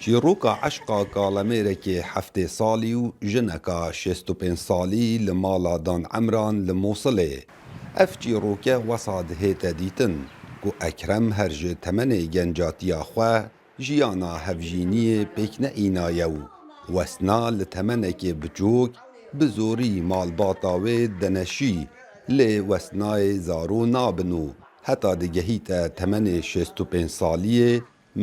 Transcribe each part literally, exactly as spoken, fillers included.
Çîroka eşqa kalemêrekê heftê salî û jineka şêst û pênc salî li mala Dan Emran li Mûsilê. Ev çîroke wesa dihête dîtin ku Ekrem her ji temenê gencatiya xwe jiyana hevjîniyê pêk neînaye û Wesna li temenekê biçûk bi zorî malbata wê deneşî, lê Wesnayê zaro nabin û heta digehîte temenê şêst û pênc saliyê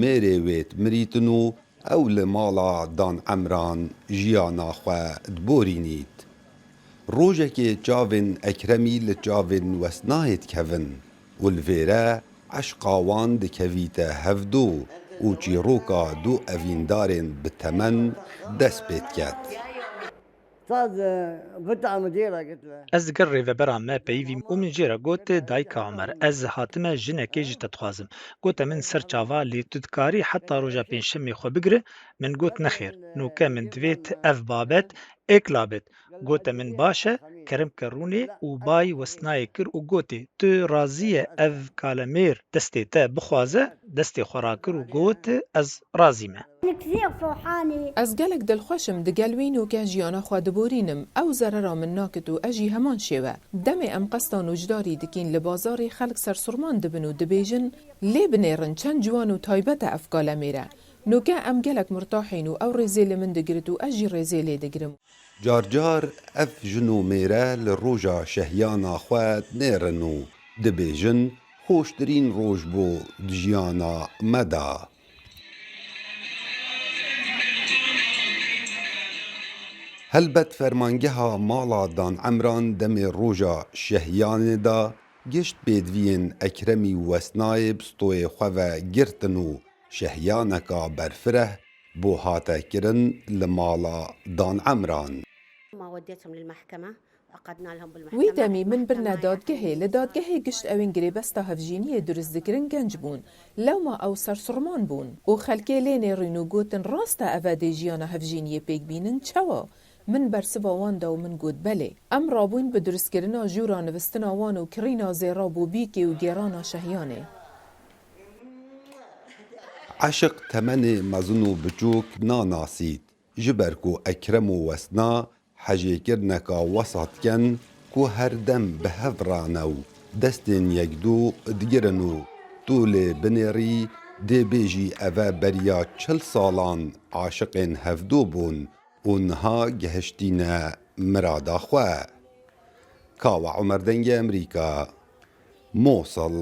mêrê wê dimirîtin û ew li mala Dan Emran jiyana xwe diborînît. Rojekê çavên Ekremî li çavên Wesnayê dikevin û li vêre eşqa wan dikevîte hevdu û çîroka du evîndarên bi temen dest pê diket. Saz, e, vita mudira gitme. Ez digel rêvebera me peyivîm û min jê re got, Dayika Omer, ez hatime jinekê ji te dixwazim. Gote min ser çava, lê tu dikarî heta roja pêncşemê xwe bigire? Min got, Nexêr, noke min divêt ev babet êkla bit. Gote min, Baş e, kerem ke rûnê û bay Wesnayê kir û gotê, Tu razî ye ev kalemêr destê te bixwaze? Destê xwe rakir û got, Ez razî me. Ez gelek dilxweş im, digel wî noke jiyana xwe diborînim. Ew zerera min nakit û ez jî heman şêwe. Demê em qesta nûjdarî dikîn li bazarê xelk sersirman dibin û dibêjin, Lê binêrin çend ciwan û taybet e ev kalemêre. Noke em gelek mirtahîn û ew rêzê li min digirit û ez jî rêzê lê digirim. Car car ev jin û mêre li roja şehiyana xwe dinêrin û dibêjin, Xweştirîn roj bû di jiyana me de. Helbet fermangeha mala Dan Emran demê roja şehiyanê de gişt pêdiviyên Ekremî û Wesnayê bi stoyê xwe ve girtin û şehiyaneka berfireh bo hate kirin li mala Dan Emran. Wî demî min birine dadgehê. Li dadgehê gişt ewên girêbesta hevjîniyê durist dikirin genc bûn. Lewma ew sersirman bûn û xelkê lê nêrîn û gotin, Rast e, eve dê jiyana hevjîniyê pêk bînin? Çawa? Min bersiva wan da û min got, Belê. Em rabûyn bi durustkirina jûra nivistina wan û kirîna zêra bo bîkê û gêrana şehiyanê. Eşiq temenê mezin û biçûk nanasît. Ji ber ku Ekrem û Wesna hejêkirineka wesa dikin ku her dem bi hev re ne û destên yekdû digirin û tu lê binêrî dê bêjî eve beriya çil salan aşiqên hevdû bûn û niha gihiştîne mirada xwe. Kawa Omer Dengê Emerîka, Mosil.